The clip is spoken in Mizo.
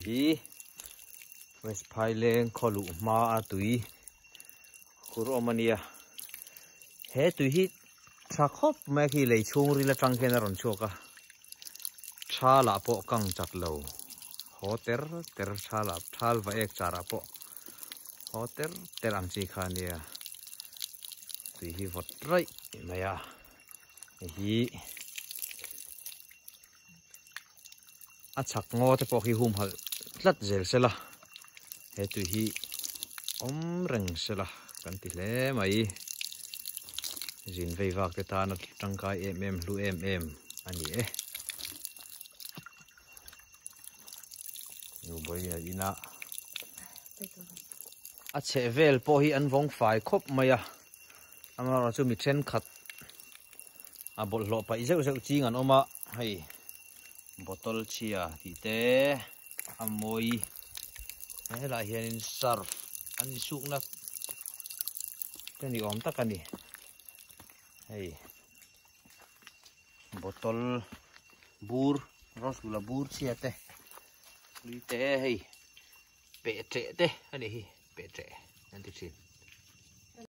Hi West Phaileng khaw luh hma a tui khur awm a nia. He tui hi tha khawp mai a khi lei chhung ril atang khian a rawn chhuak a. Tha lah pawh kang chak lo haw ter ter tha lah thal va ek char ah pawh haw ter ter ang chi kha a nia. Tui hi vawt raih mai a hei hi. A chhak ngaw te pawh khi humhalh tlat zel sela he tui hi awm reng sela kan ti hle mai zin vei vak te tana tangkai em em hlu em em a ni e nu bawiin a a chheh vel pawh hi an vawng fai khawp mai a amaherawhchu mi thenkhat a bawlhhlawh paih zeuh zeuh ching an awm a hei bottle chhia tih te a mawi helai hianin surf an insukna te ni awm tak a ni hei bottle bur rosula bur chhia te hlui te hei peh ṭeh te a ni hi peh ṭeh an ti ṭhin.